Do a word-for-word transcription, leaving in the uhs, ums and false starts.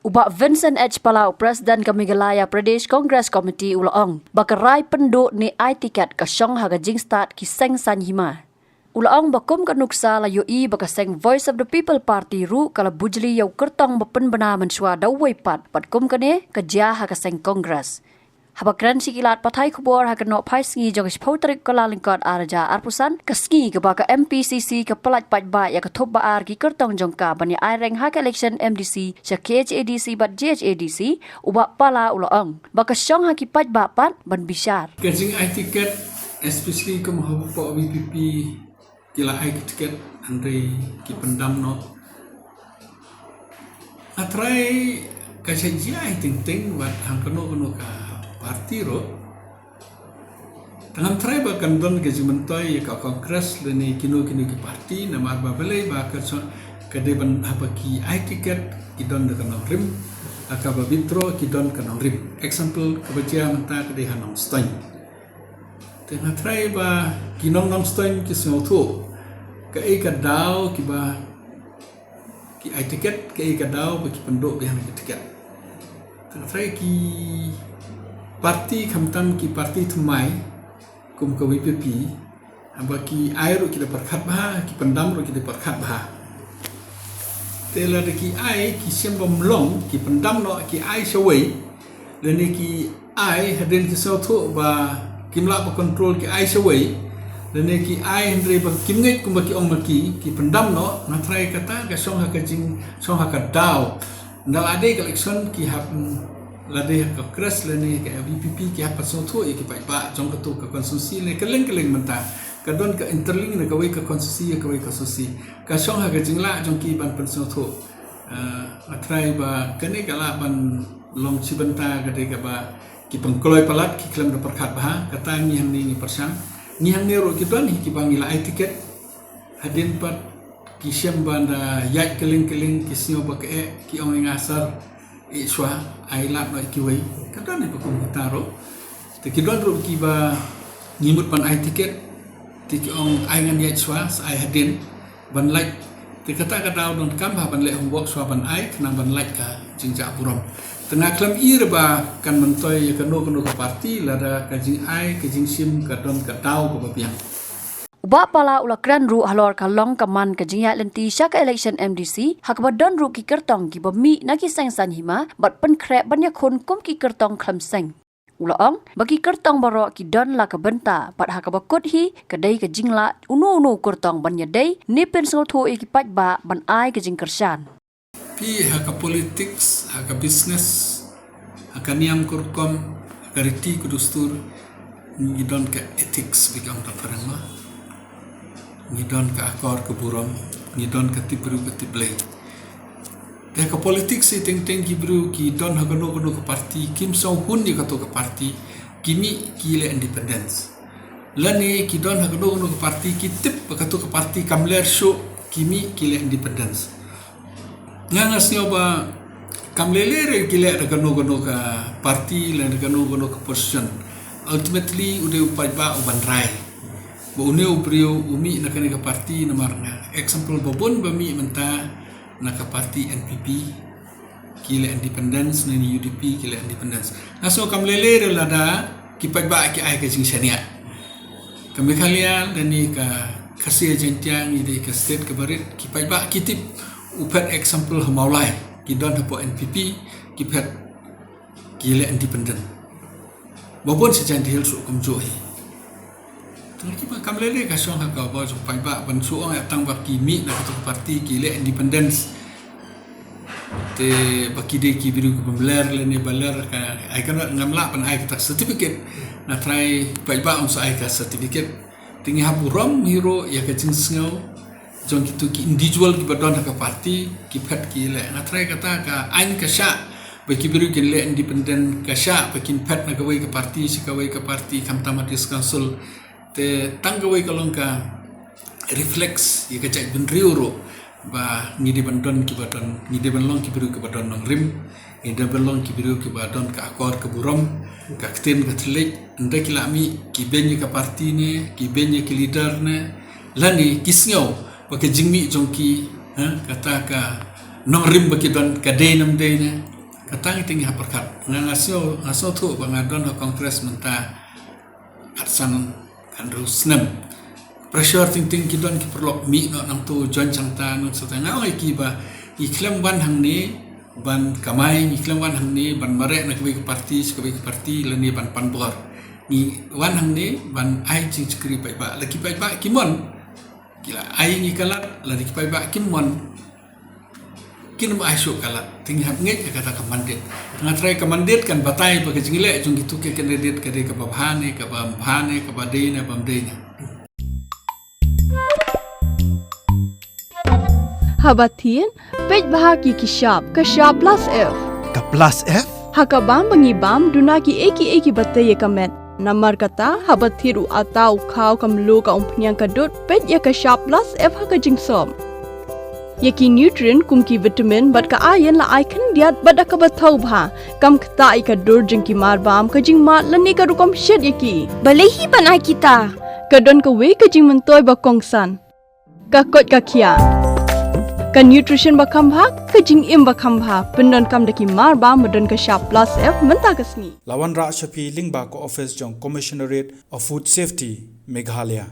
U Bah Vincent H Pala, u President ka Meghalaya Pradesh Congress Committee, u la ong ba ka rai pynduh ne ai tiket ka shong ha ka jingstad ki seng saiñ hima. U la ong ba kum ka nuksa la ïohi ba ka seng Voice of the People Party ruh ka la bujli ïa u kyrtong ba pynbna mynshuwa da uwei pat, bad kum kane ka jia ha ka seng Congress. Haba kren sha ki lad pathai khubor ha ka nohphai sngi jong ka shiphew tarik Kyllalyngkot ar hajar arphew san, ka sngi kaba ka M P C C ka pyllait paidbah ïa ka thup ba ar ki kyrtong jong ka ban ïa aireng ha ka election M D C sha K H A D C bad G H A D C, u Bah Pala u la ong ba ka shong ha ki paidbah pat ban bishar. Ka jingai tiket, especially kum ha u pok V P P, ki la ai ki tiket, hynrei ki pyndam noh. Nga trai ka sha jia ai ting ting bad hang kano kano ka party ruh. Tang ngam trai ba kan don ka jingmyntoi ïa ka Congress lane kino kino ki party, namar ba balei ba ka shong, ka dei ban haba ki ai tiket ki don da ka nongrim, ha kaba withdraw ki don ka nongrim. Example kaba jia mynta ka dei ha Nongstoiñ. Te nga trai ba ki nong Nongstoiñ ki sngewthuh kaei ka daw kiba ki ai tiket, kaei ka daw ba ki pynduh biang ki tiket. Te nga trai ki party, khamtam ki party thymmai kum ka V P P, haba ki ai ruh ki da pyrkhat bha, ki pyndam ruh ki da pyrkhat bha. Te lada ki ai, ki shem bym long, ki pyndam noh, ki ai shawei, lane ki ai hadien ki sngewthuh ba kim lah ba control, ki ai shawei, lane ki ai hynrei ba kim ngeit kumba ki ong ma ki, ki pyndam noh. Nga trai kata ka shong ha ka jing, shong ha ka daw. Ynda la dei ka election ki hap, la dei ha ka Congress lane ka V P P, ki hap pynsngewthuh ïa ki paidbah jong kato ka constituency lane kylleng kylleng mynta. Ka don ka interlink na kawei ka constituency ïa kawei ka constituency. Ka shong ha ka jinglah jong ki ban pynsngewthuh. Ah, nga trai ba kane ka lah ban long shi bynta ka dei kaba ki pynkloi palat, ki khlem da pyrkhat bha, kata ngi hangne ngi pyrshang. Ngi hangne ruh ki don hi kiba ngi la ai tiket. Hadien pat ki shem ban da ïaid kylleng kylleng, ki sngew ba ka eh, ki ong ïa nga sir, eh shuwa, ai lad noh ïa kiwei. Ka don hi ba kum kata ruh. Te ki don ruh kiba ngi mut ban ai tiket, te ki ong ai ngan ïaid shuwa, sa ai hadien ban lait. Te kata ka daw donkam ha ban leh homework shuwa ban ai, khnang ban lait ka jingjah burom. Te nga khlem i re ba kan myntoi ïa kano kano ka party, lada ka jingai, ka jingshim, ka don ka daw kaba biang. U Bah Pala u la kren ruh halor ka long ka man ka jingïaid lynti sha ka election M D C, ha kaba don ruh ki kyrtong kiba mih na ki seng saiñ hima, bad pynkhreh ban ïakhun kum ki kyrtong khlem seng. U la ong ba ki kyrtong baroh ki don la ka bynta, bad ha kaba kut hi ka dei ka jinglah uno uno u kyrtong ban ïadei ne pynsngewthuh ïa ki paidbah ban ai ka jingkyrshan. Phi, ha ka politics, ha ka business, ha ka niam ka rukom, ha ka riti ka dustur, ngi don ka ethics, ba ki ong tang phareng ma. Ngi don ka akor ka burom, ngi don ka tip briew ka tip Blei. Te ha ka politics hi teng teng ki briew ki don ha kano kano ka party, kim sngewhun ïa kato ka party, ki mih ki leh independence. Lane ki don ha kano kano ka party, ki tip ba kato ka party kam ler shuh, ki mih ki leh independence. Nga nga sngew ba kam lei lei re ki leh da kano kano ka party, leh da kano kano ka position. Ultimately u dei u paidbah u ban rai ba une u briew u mih na kane ka party namar nga. Example ba bun ba mih mynta na ka party N P P ki leh independence, ne ni U D P ki leh independence. Nga sngew kam lei lei re lada ki paidbah ki ai ka jingshaniah. Ka Meghalaya lane ka Khasi Jaintia ngi dei ka state kaba rit, ki paidbah ki tip. U phet example ha Mawlai, ki don hapoh N P P, ki phet ki leh independent. Ba bun sha Jaintia Hills ruh kumjuh hi. Te kiba kam lei lei ka shong ha kaba jong paidbah ban shu ong ïa tang ba ki mih na kato ka party ki leh independence. Te ba ki dei ki briew ki bym ler lane ba ler ka, ai ka ngam lah ban ai kata ka certificate. Nga trai paidbah ym sa ai ka certificate. Te ngi hap burom hi ruh ïa ka jingsngew jong kito ki individual kiba don ha ka party, ki phet ki leh. Nga trai kata ka aiñ ka shah ba ki briew kin leh independent, ka shah ba kin phet na kawei ka party sha kawei ka party, khamtam ha District Council. Te tang kawei ka long ka reflex ïa ka jaitbynriew ruh ba ngi dei ban don kiba don, ngi dei ban long ki briew kiba don nongrim, ngi dei ban long ki briew kiba don ka akor ka burom, ka ktien ka thylliej. Ynda ki la mih, ki beiñ ïa ka party ne, ki beiñ ïa ki leader ne, lane ki sngew ba ka jingmih jong ki, ha, kata ka nongrim ba ki don ka dei ne ym dei ne. Kata ngi ting ha pyrkhat. Nga nga sio nga sio thu ba nga don ha Congress mynta khatsan khatsan snem. Pressure ting ting ki don ki paralok mih noh nangtu join shangta nangtu shangta. Nga ong ïa ki ba ngi khlem wan hangne ban kamai, ngi khlem wan hangne ban mareh na kawei ka parti sha kawei ka parti lane ban pan bor. Ngi wan hangne ban ai jingshakri paidbah. La ki paidbah ki mon, ki la ai ngi ka lad, lada ki paidbah kim mon, kin ym ai shuh ka lad. Te ngi hap ngeit ïa kata ka mandate. Nga tharai ka mandate kan batai ba ka jingleh jong kitu ki candidate ka dei kaba bha ne kaba ym bha ne, kaba dei ne bym dei ne. Haba thied, peit bha ki ki shap, ka shap plus F. Ka plus F? Ha ka bam ba ngi bam, duna ki ei ki ei kiba tei ïa ka met. Namar kata, haba thied u atta, u khaw, ka mluh, ka umphniang, ka dud, peit ïa ka shap plus F ha ka jingsop. Ïa ki nutrient kum ki vitamin bad ka iron la ai khyndiat bad da kaba thaw bha. Kam ktah ïa ka dur jong ki mar bam, ka jingmad lane ka rukom shet ïa ki. Balei hi ban ai kita? Ka don kawei ka jingmyntoi ba kongsan. Ka koit ka khiah. Ka nutrition ba kham bha, ka jingim ba kham bha. Pyndonkam da ki mar bam ba don ka shap plus F mynta ka sngi. La wanrah sha phi lyngba ka ophis jong Commissionerate of Food Safety, Meghalaya.